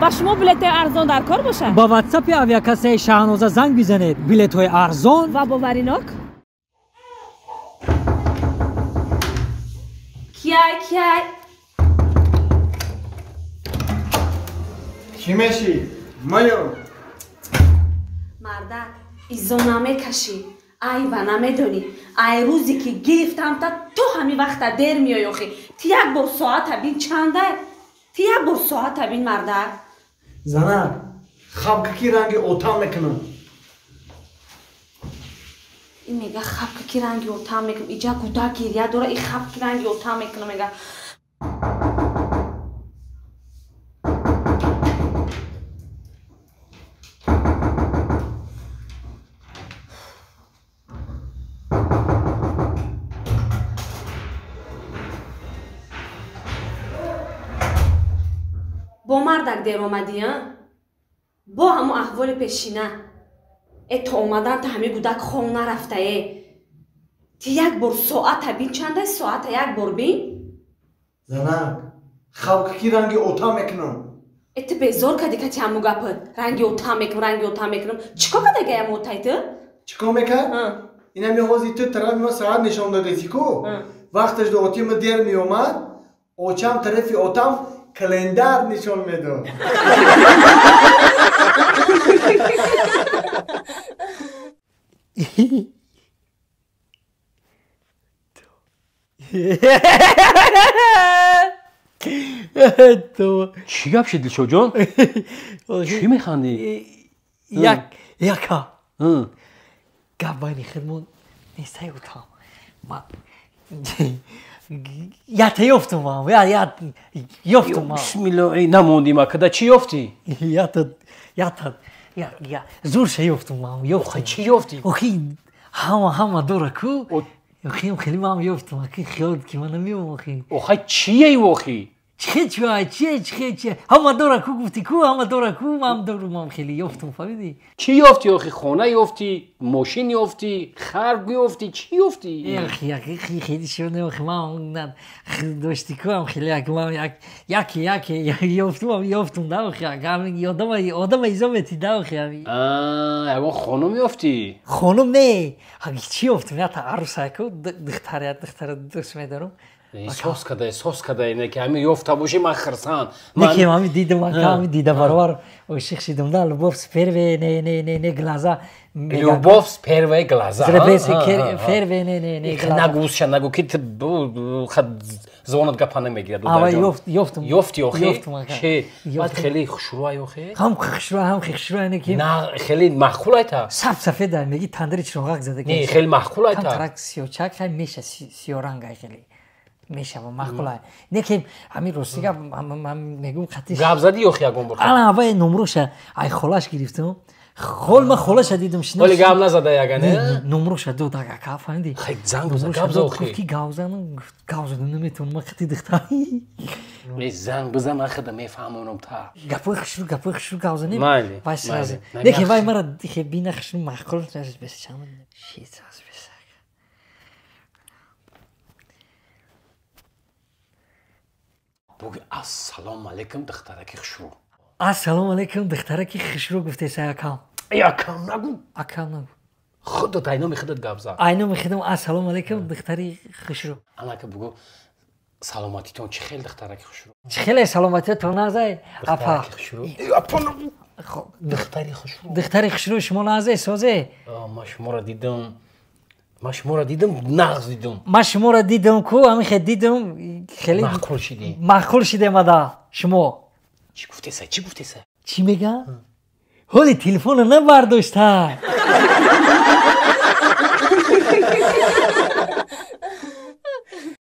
Ба шумо билетҳои арзон дар кор бошад? Ба ватсапи авиакассаи Шаҳноза занг бизанед. Билетҳои арзон ва боваринок. Кияй, кияй? Чӣ мешӣ? Маё. Мардак, изо намекашӣ. Айва намедонӣ. Ай рӯзе ки гирифтам та то ҳамин вақта дер меоӣ охи. Ти як бор соата бин чанда? Ти як бор соата бин мардак. Занак, хабка ки ранги отам мекунам. Ин мега хабка ки ранги отам мекунам. Иҷа гудак гиря дора, и хабка ки ранги отам мекунам мега. Бо мардак дер омадӣ, а? Бо ҳамон аҳволи пешина. Э то омадан та ҳамин гудак хов нарафта, э. Ти як бор соата бин, чандай соата як бор бин? Занак, хабка ки ранги отам мекунам. Э ту безор кардӣ кати ҳамун гапат. Ранги отам мекунам, ранги отам мекунам. Чӣ кор кардаги ҳамун отай ту? Чӣ кор мекард? Инами ҳозир ту тарафи ма соат нишон додеси ку? Вақташ до оти ма дер меомад, очам тарафи отам календар нишон медод. Чӣ гап шид, Дилшодҷон? Чӣ механдӣ? Як яка. Гап байни худмон нестай утам. Ма ята ёфтум ман, я ёфтум ман. Бисмилло, эй намондӣ ма, када чӣ ёфтӣ? Ята ята я я зурша ёфтум ман, ёфтум. Чӣ ёфтӣ? Охи ҳама ҳама дора ку. Охи хеле ман ёфтум, охи хиёл ки ман намеём охи. Охай чие охи? Чӣ чӣ чӣ чӣ чӣ ҳама дора ку гуфтӣ ку, ҳама дора ку, ман дорум, ман хеле ёфтум, фаҳмидӣ? Чӣ ёфтӣ охи? Хона ёфтӣ, мошин ёфтӣ, хар ёфтӣ, чӣ ёфтӣ? Охи як хеле шуд, охи ман доштӣ ку, ам хеле як ман як як як ёфтум, ёфтум да охи, як ҳамин одам одам изо метӣ да охи ҳамин. Аа, ягон хонум ёфтӣ? Хонум не, чӣ ёфтум? Ята арӯса ку, духтар, як духтара дӯст медорам. Эҳсос када, эҳсос када, ине ки ҳамин ёфта бошӣ ман хирсанд. Не ки ҳамин дидам, ҳамин дида баробар ошиқ шидам да, любовь с первой не не не не глаза. Любовь с первой глаза. Первой не не не глаза. Нагу ша, нагу ки звонат гапа намегирад. Ава ёфтум. Ёфти охи? Чӣ? Баъд хеле хушрӯай охи? Ҳам хушрӯай, ҳам хушрӯай не ки. На, хеле маъқул айта. Саб сафед меги тандири чироғак зада. Не, хеле маъқул айта. Камтарак сиёчак хай меша сиёранг ай хеле. Мешава маъқул. Не ки ҳамин рости гап ман мегӯм қатиш. Гап задӣ ё ягон бор? Ана аввал номроша ай холаш гирифтам. Хол ман холаша дидам шинос. Вале гап назада ягане? Номроша дод ака, фаҳмидӣ? Хай занг бизан, гап зад охи. Гуфт ки гап занам, гуфт гап задан наметавонам, ман қати духтар. Не занг бизан, ман худа мефаҳмонам та. Гапои хушрӯ, гапои хушрӯ гап занем. Майли. Вай сразу. Не ки вай мара бина хушрӯ маъқул бес чанд шит аз бес. Буги ассалому алайкум духтараки хушрӯ. Ассалому алайкум духтараки хушрӯ гуфтеса акам. Эй акам нагу. Акам нагу. Худат айноми худат гап зад. Айноми худам ассалому алайкум духтари хушрӯ. Анака бугу саломатитон чӣ хел духтараки хушрӯ? Чӣ хеле саломатитон назай апа. Эй апа нагу. Духтари хушрӯ. Духтари хушрӯ шумо назай созе? Ман шуморо дидам. Ман шуморо дидам, нағз дидам. Ман шуморо дидам ку, ҳамин хел дидам, хеле маъқул шидӣ. Маъқул шидем ада шумо. Чӣ гуфтеса? Чӣ гуфтеса? Чӣ мега? Ҳоли телефонро набардошта.